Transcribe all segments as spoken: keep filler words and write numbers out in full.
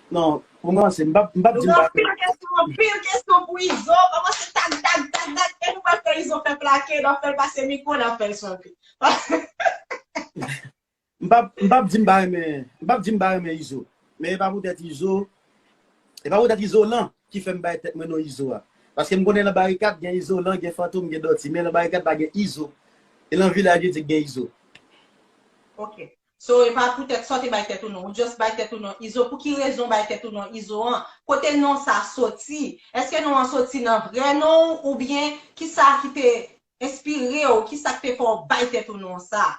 Non, pou m kòmanse, m p ap, m p ap di m pa. Anpil kesyon, anpil kesyon pou Izo. Kòmanse tak, tak, tak, tak. E nou pral fè Izo fè plake, n ap fè l pase mikwo, n ap fè l chante. M p ap, m p ap di m pa renmen, m p ap di m pa renmen Izo. Men e pa poutèt Izo, e pa poutèt Izolan ki fè m bay tèt mwen non Izo a. Paske m konnen nan Barikad gen Izolan, gen Fantom, gen Dòti. Men nan Barikad pa gen Izo. E nan Vilaj de Dye gen Izo. Ok. So, e pa poutèt sa w te bay tèt ou non. Ou just bay tèt ou non Izo. Pou ki rezon w bay tèt ou non Izo an? Kote non sa soti? Èske non an soti nan vrè non w oubyen kisa ki te enspire w? Kisa ki te fè w bay tèt ou non sa?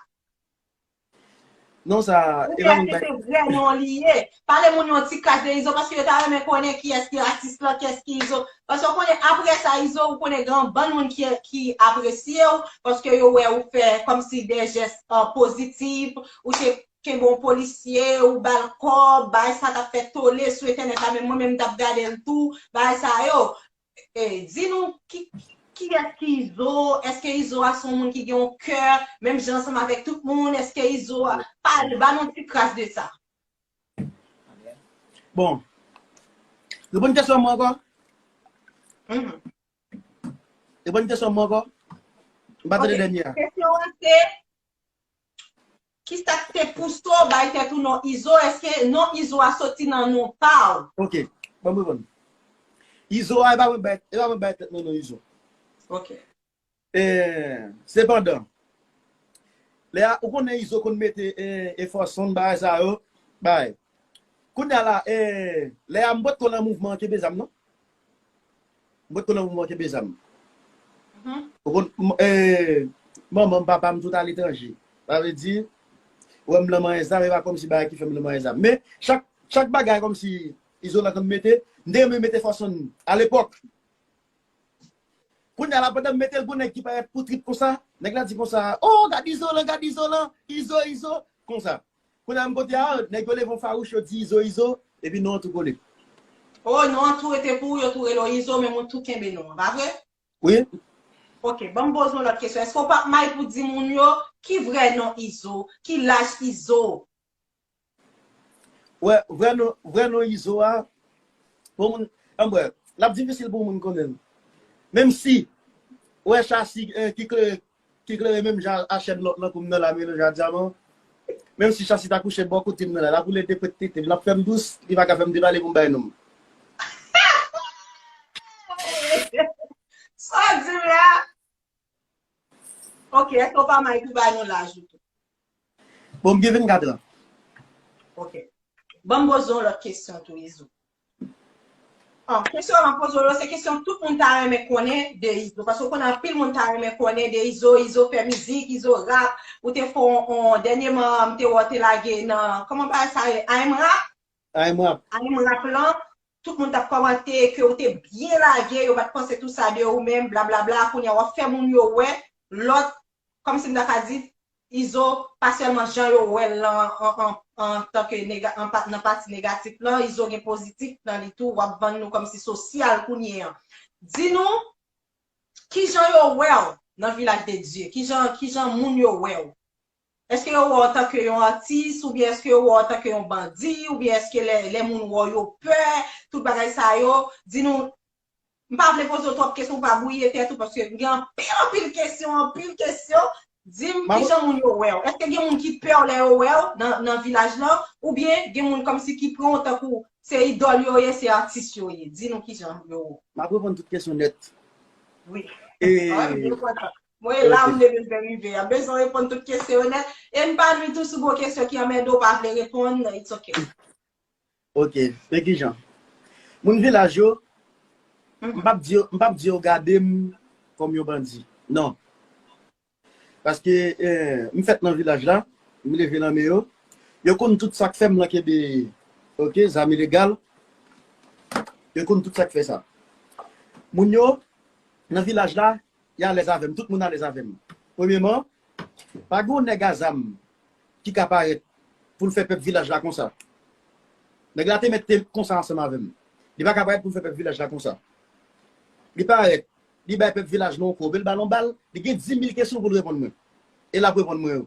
Non sa, e pa moun bay. Se vrè non li ye. Pale moun yon ti kras de Izo paske yo ta renmen konnen kiyès ki atis lan, kiyès ki Izo. Paske w konnen apre sa Izo, ou konnen gen yon bann moun ki, ki apresye w paske yo wè ou fè kòmsi de jès uh, pozitif, ou te kenbe yon polisye, ou ba l kòb, bagay sa t ap fè tole sou entènèt la, men mwen menm m t ap gade l tou, bagay sa yo. E, di nou ki, kiyès ki Izo, èske Izo a se yon moun ki gen yon kè, menm jan ansanm avèk tout moun, èske Izo a, pale, ba nou ti kras de sa. Bon, reponn kesyon mwen ankò. Reponn kesyon mwen ankò. M pa tande dènye a. Kesyon an se, kisa k te pouse w bay tèt ou non Izo? Èske non Izo a soti nan non pa w? Ok, ban m reponn. Izo a, e pa mwen bay, e pa mwen bay tèt mwen non Izo. Ok. E, sepandan, lè a, ou konnen Izo konn mete e, e fòson bagay sa yo, bay. Kounye a la, e, lè a m potko nan mouvman an kenbe zam non. M potko nan mouvman kenbe zam. Ou konn, m- eh, manman m, papa m tout aletranje. Sa vle di, ou wè m nan manyen zam, e pa kòmsi bagay ki fè m nan manyen zam. Men, chak, chak bagay kòmsi Izolan konn mete, m te renmen mete fòson alepòk. Kounye a la, pandan m mete l, gon nèg ki parèt pou trip konsa, nèg la di konsa, oh, gad Izolan, gad Izolan, Izo, Izo, konsa. Kounye a menm kote a, nèg yo leve yon fawouch, yo di Izo, Izo, epi non an tou kole. Oh, non an tou rete pou ou, yo tou rele w Izo, men moun tou kenbe non an, pa vre? Wi. Ok, ban m poze yon lòt kesyon. Èske w p ap may pou di moun yo ki vrè non Izo, ki laj Izo? Wè, vrè non, vrè non Izo a, pou moun, ann wè, l ap difisil pou moun konnen l. Menm si, wè, chasi eh, ki klere, ki klere menm jan a chèn lòt lan kou m nan la melanje a dyaman. Menm si chasi ta kouche bò kote m nan la, l ap woule de pwent tete m, l ap fè m dous, li pa ka fè m devale pou m bay non m. Sa w di m la? Ok, èske w pa may pou bay nou laj ou tou? Bon, m gen vennkat an. Ok. Ban m poze yon lòt kesyon tou, Izo. Ah, kesyon m ap poze w yo, se kesyon tout moun ta renmen konnen de Izo. Paske w konnen anpil moun ta renmen konnen de Izo, Izo fè mizik, Izo rap. Ou te fè yon, yon dènyèman, m te wè w te lage nan, kòman bagay sa rele? A M Rap? A M Rap. A M Rap lan, tout moun t ap kòmante ke ou te byen lage, yo pa t panse tou sa de ou menm, blablabla. Kounye a w ap fè moun yo wè lòt, kòmsi m ta ka di, Izo, pa sèlman jan yo wè l lan an, an, an, antanke nega, an, pa- nan pati negatif lan, Izo gen pozitif nan li tou, w ap vann nou kòmsi sosyal kounye a. Di nou, kijan yo wè w nan Vilaj de Dye? Kijan, kijan moun yo wè w? Èske yo wè w antanke yon atis, oubyen èske yo wè w antanke yon bandi, oubyen èske lè, lè moun wè w yo pè, tout bagay sa yo? Di nou, m pa vle poze w twòp kesyon pou pa bwouye tèt ou, paske m gen anpil, anpil kesyon, anpil kesyon. Di m kijan moun yo wè w. Èske gen moun ki pè w lè yo wè w nan, nan vilaj lan? Oubyen gen moun kòmsi ki pran w tankou se idòl yo ye, se atis yo ye? Di nou kijan yo wè w. M ap reponn tout kesyon nèt. Wi. E, ah, m byen kontan. Mwen la, m leve m fè rive a. Bezwen reponn tout kesyon yo nèt. E m pa nwi tou si w gen kesyon ki anmède w, w pa vle reponn, it's ok. Ok, men kijan? Moun vilaj yo, m p ap di yo, m p ap di yo gade m kòm yon bandi. Non. Paske eh, m fèt nan vilaj la, m leve nan men yo. Yo konn tout sa k fè m lan kenbe, ok, zam ilegal. Yo konn tout sa k fè sa. Moun yo, nan vilaj la, y alèz avè m. Tout moun alèz avè m. Premyeman, pa gen yon nèg a zam ki ka parèt pou l fè pèp vilaj la konsa. Nèg la te mèt te konsa ansanm avè m. Li pa ka parèt pou l fè pèp vilaj la konsa. Li parèt, li bay pèp vilaj la yon kou, oubyen l ba l yon bal, li gen dis mil kesyon pou l reponn mwen. E l ap reponn mwen yo.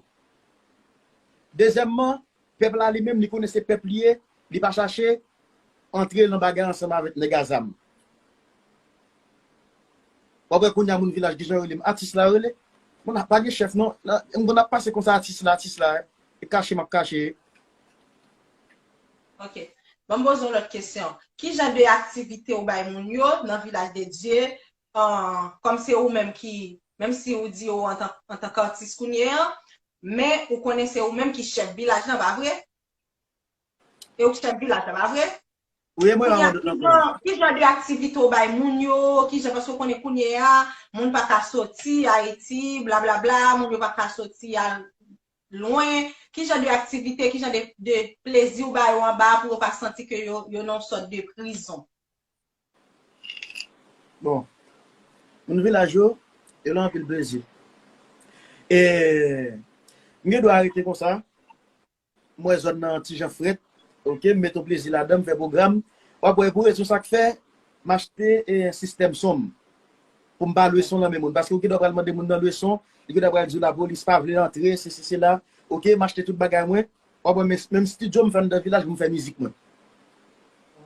Dezyèmman, pèp la li menm, li konnen se pèp li ye, li pa chache antre nan bagay ansanm avèk nèg a zam. W ap wè kounye a moun Vilaj ki jan yo rele m. Atis la yo rele. Moun ap pa gen chèf non. M konn ap pase konsa atis la, atis la. E kache m ap kache. Ok. Ban m poze yon lòt kesyon. Ki jan de aktivite ou bay moun yo nan Vilaj de Dye? Kòm se ou menm ki, menm si ou di ou antan k atis kounye a, men ou konnen se ou menm ki chèf vilaj lan, pa vre? E ou ki chèf vilaj la, pa vre? Wi, mwen la mande nan konnen. Ki jan de aktivite ou bay moun yo, ki jan, paske ou konnen kounye a, moun pa ka soti Ayiti, blablabla, moun yo pa ka soti al lwen, ki jan de aktivite, ki jan de, de plezi ou ba yo anba pou yo pa santi ke yo, yo nan yon sòt de prizon? Bon, moun Vilaj yo, yo nan anpil plezi. E, m gen dwa rete konsa, m wè zòn nan ti jan frèt, ok, m met yon plezi ladan, m fè pwogram. W ap wè pou rezon sa k fè, m achte e, sistèm son m. Pou m pa lwe son nan men moun. Paske ou gen dwa pral mande moun nan lwe son, li gen dwa pral di w lapolis pa vle antre, sesi, sela. Ok, m achte tout bagay mwen. W ap wè menm, menm estidyo m fè anndan Vilaj pou m fè mizik mwen.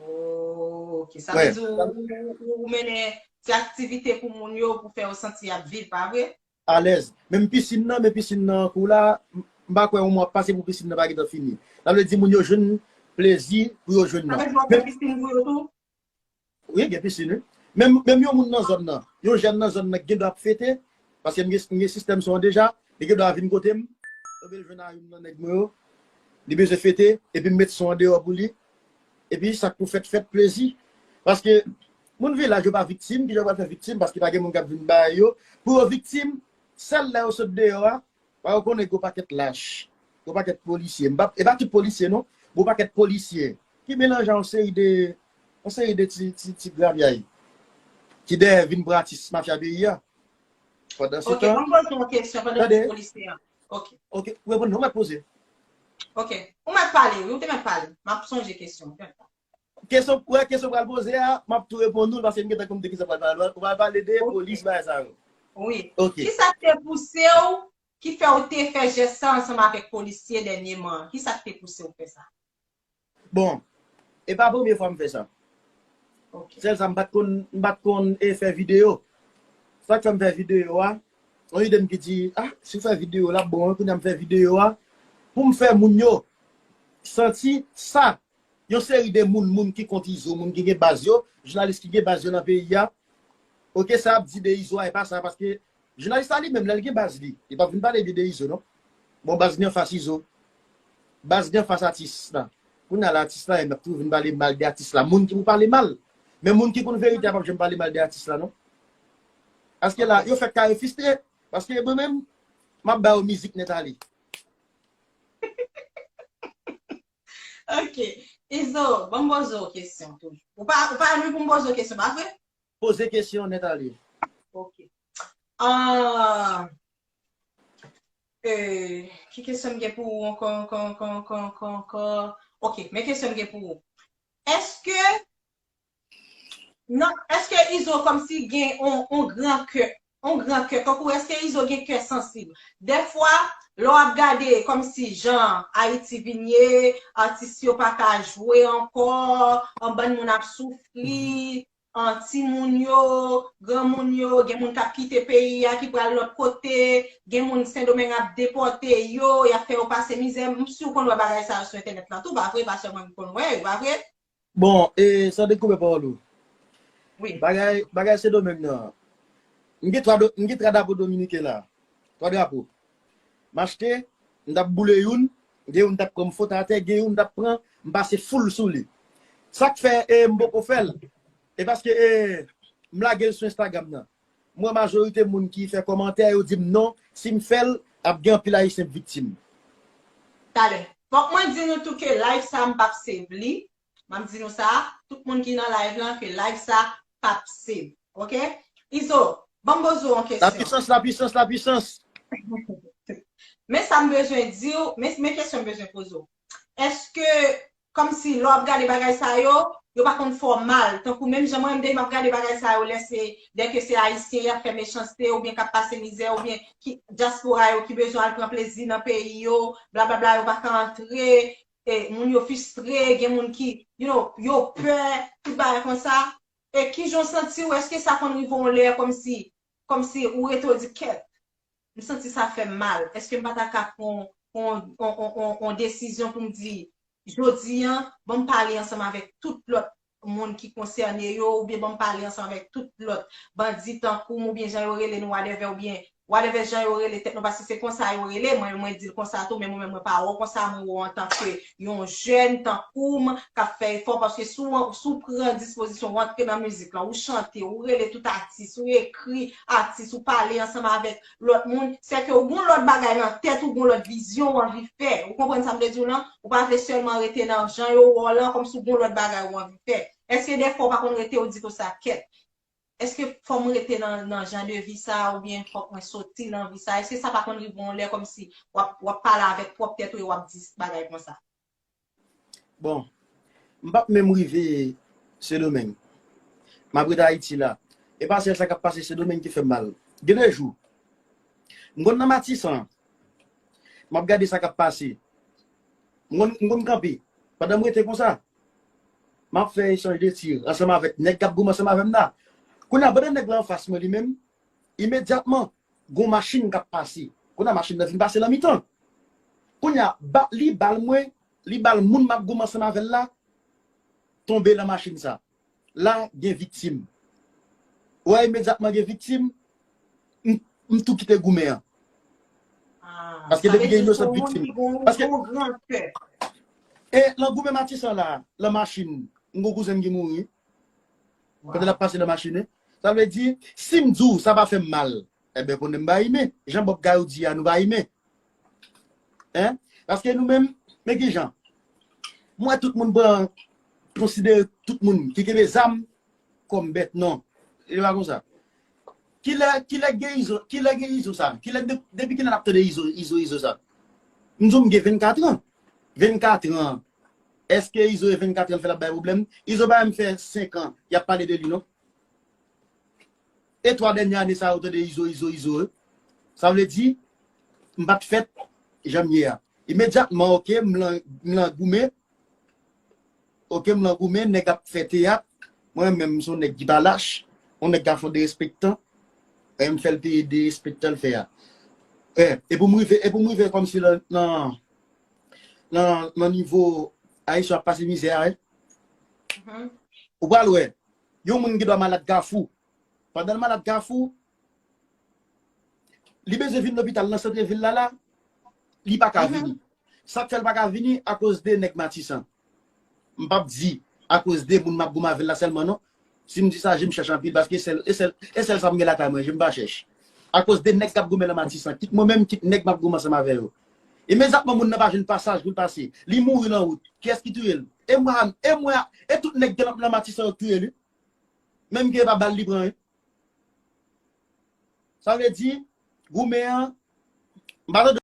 Oh, ok. Sa vle di ou, ou, ou mennen ti aktivite pou moun yo, pou fè yo santi y ap viv, pa vre? Alèz. Menm pisin nan, men pisin nan kou la, m pa kwè yon mwa ap pase pou pisin nan pa gentan fini. Sa vle di moun yo jwenn plezi pou yo jwenn nan. Sa vle di w ap fè pisin pou yo tou? Wi, gen pisin, wi. Menm, menm yon moun nan zòn nan, yon jèn nan zòn nan gen dwa ap fete, paske m gen, m gen sistèm son an deja, li gen dwa vin kote m, epi l jwenn a youn nan nèg mwen yo, li bezwen fete, epi m met son an deyò pou li, epi sa k pou fèt fèt, plezi. Paske moun Vilaj yo pa viktim, kijan yo pral fè viktim, paske pa gen moun k ap vin bay yo. Pou yo viktim, sèl lè yo sot deyò a, pa yo konnen gwo pakèt lach, gwo pakèt polisye. M pa, e pa tout polisye non, gwo pakèt polisye ki melanje a yon seri de, yon seri de ti, ti, ti gravyay ki dèyè vin pran atis mafya peyi a. Pandan se tan. Ok, ban m poze yon kesyon pandan w di polisye an. Ok. Ok, reponn non, mèt poze. Ok, ou mèt pale, wi, ou te mèt pale. M ap sonje kesyon, ou te mèt pale. Kesyon, wè, kesyon pral poze a, m ap tou reponn ou l paske m gentan konn de kisa pral pale. Ou pral pale de polis, bagay sa yo. Wi. Ok. Kisa k te pouse w, ki fè w te fè jès sa ansanm avèk polisye dènyèman? Kisa k te pouse w fè sa? Bon, e pa premye fwa m fè sa. Ok. Sèl sa, m pa t konn, m pa t konn e fè videyo. Sa k fè m fè videyo a, yon ide m ki di, ah, si w fè videyo l ap bon wi, kounye a m fè videyo a, pou m fè moun yo santi sa. Yon seri de moun, moun ki kont Izo, moun ki gen baz yo, jounalis ki gen baz yo nan peyi a. Ok, sa y ap di de Izo a, e pa sa, paske jounalis la li menm, lè l gen baz li, li p ap vin pale byen de Izo, non. Bon, baz li anfas Izo. Baz li anfas atis la. Kounye a la, atis la, y ap toujou vin pale mal de atis la. Moun ki pou pale mal. Men moun ki konn verite a p ap janm pale mal de atis la, non. Paske la, yo fèk kare fistre. Paske mwen menm, m ap ba yo mizik nèt ale. Ok. Izo, ban m poze w kesyon toujou. Ou pa, ou pa anvi pou m poze w kesyon, pa vre? Poze kesyon nèt ale. Ok. Ah, euh, ki kesyon m gen pou ou ankò, ankò, ankò, ankò, ankò, ankò? Ok, men kesyon m gen pou ou. Èske Non, èske Izo kòmsi gen on, on gran kè, on gran kè, tankou èske Izo gen kè sansib? Dèfwa, lè w ap gade kòmsi jan Ayiti vin ye, atis yo pa ka jwe ankò, an bann moun ap soufri, an timoun yo, granmoun yo, gen moun k ap kite peyi a ki pral lòt kote, gen moun Sendomeng ap depòte yo, y ap fè yo pase mizè. M si w konn wè bagay sa yo sou entènèt lan tou, pa vre? Pa sèlman m konn wè yo, pa vre? Bon, e san dekouvè pawòl ou. Wi. Bagay, bagay Sendomeng nan. M gen twa, m gen twa drapo dominiken la. Twa drapo. M achte, m t ap boule youn, gen youn t ap pran m fout atè, gen youn m t ap pran, m pase full sou li. Sa k fè e m poko fè l, e paske e m lage l sou Instagram nan. M wè majorite moun ki fè kòmantè, yo di m non, si m fè l, ap gen anpil ayisyen k viktim. Talè. Fòk mwen di nou tou ke live sa m p ap save li. M ap di nou sa, tout moun ki nan live lan, ke live sa p ap save. Ok? Izo, ban m poze w yon kesyon. La puissance, la puissance, la puissance. Men sa m bezwen di w, men, men kesyon m bezwen poze w. Èske, kòmsi lè w ap gade bagay sa yo, yo pa konn fè w mal? Tankou menm jan mwen menm depi m ap gade bagay sa yo, lè se, dèke se ayisyen y ap fè mechanste, oubyen k ap pase mizè, oubyen ki, dyaspora yo ki bezwen al pran plezi nan peyi yo, blablabla, yo pa ka antre, e, moun yo fistre, gen moun ki, you know, yo pè, tout bagay konsa. E kijan w santi w? Èske sa konn rive w yon lè kòmsi, kòmsi ou rete w di, "Kèt, m santi sa fè m mal. Èske m pa ta ka pran yon, yon, yon, yon, yon, yon desizyon pou m di, jodi a, ban m pale ansanm avèk tout lòt moun ki konsène yo, oubyen ban m pale ansanm avèk tout lòt bandi tankou m, oubyen jan yo rele nou, whatever, oubyen whatever jan yo rele tèt nou, paske se konsa yo rele, mwen, mwen di l konsa tou, men mwen menm, mwen pa wè w konsa, mwen wè w antanke yon jèn tankou m, k ap fè efò, paske si w, si w pran dispozisyon, w antre nan mizik lan, ou chante, ou rele tout atis, ou ekri atis, ou pale ansanm avèk lòt moun, sèke w gen lòt bagay nan tèt ou, gen lòt vizyon w anvi fè. Ou konprann sa m vle di w lan? Ou pa vle sèlman rete nan jan yo wè w lan, kòmsi w gen lòt bagay ou anvi fè. Èske dèfwa w pa konn rete, ou di konsa, "Kèt, èske fò m rete nan, nan jan de vi sa a, oubyen fòk mwen soti nan vi sa a?" Èske sa pa konn rive w yon lè kòmsi w ap, w ap pale avèk pwòp tèt ou e w ap di bagay konsa? Bon, m p ap menm rive Sendomeng. M ap ret Ayiti la. E pa sèl sa k ap pase Sendomeng ki fè m mal. Gen de jou, m konn nan Matisan, m ap gade sa k ap pase. M konn, m konn kanpe. Pandan m rete konsa, m ap fè echanj de tir ansanm avèk nèg k ap goumen ansanm avè m la. Kounye a, pandan nèg la anfas mwen li menm, imedyatman, gon machin k ap pase. Kounye a, machin nan vin pase nan mitan. Kounye a, ba, li bal mwen, li bal moun m ap goumen ansanm avè l la, tonbe nan machin sa. La, gen viktim. Ou wè, imedyatman gen viktim, m, m tou kite goumen an. Paske depi gen inosant viktim. Paske, e, nan goumen Matisan la, nan machin, m gon kouzen m ki mouri. Pandan l ap pase nan machin, wi. Sa vle di, si m di w sa pa fè m mal, enben konnen m pa imen. Jan Bob Gayou di a, nou pa imen. Hein? Paske nou menm, men ki jan? M wè tout moun pran, konsidere tout moun ki kenbe zam kòm bèt, non. E pa konsa. Kilè, kilè gen izo, kilè gen izo sa? Kilè, de, depi kilè n ap tande izo, izo, izo sa? M di w m gen vennkat an. Vennkat an. Èske izo e vennkat an fè l ap bay pwoblèm? Izo pa menm fè senk an, y ap pale de li, non. E twa dènye ane sa yo tande izo, izo, izo, wi. Sa vle di, m pa t fèt jan m ye a. Imedyatman, oke, m lan, m lan goumen. Oke, m lan goumen, nèg ap fè teyat. Mwen menm, m se yon nèg ki pa lach. Yon nèg k ap fè derespektan. E m fè l peye derespektan l fè a. E, e pou m rive, e pou m rive kòmsi nan, nan, nan, nan nivo Ayisyen ap pase mizè a, wi. Ou pral wè, yon moun gen dwa malad Kafou. Pandan l malad Kafou, li bezwen vin lopital nan sant vil la la, li pa ka vini. Sa k fè l pa ka vini? Akoz de nèg Matisan. M p ap di akoz de moun m ap goumen avè l la sèlman, non. Si m di sa, je m chèch anpil, paske e sèl, e sèl, e sèl sa m gen lakay mwen, je m pa chèch. Akoz de nèg k ap goumen nan Matisan, kit mwen menm, kit nèg m ap goumen ansanm avè yo. Imedyatman, moun nan pa jwenn pasaj pou l pase. Li mouri nan wout. Kiyès ki touye l? E mwen, e mwen, e tout nèg k nan, nan Matisan yo k touye l, wi. Menm ke e pa bal li pran, wi. Sa vle di, goumen an, m pa tande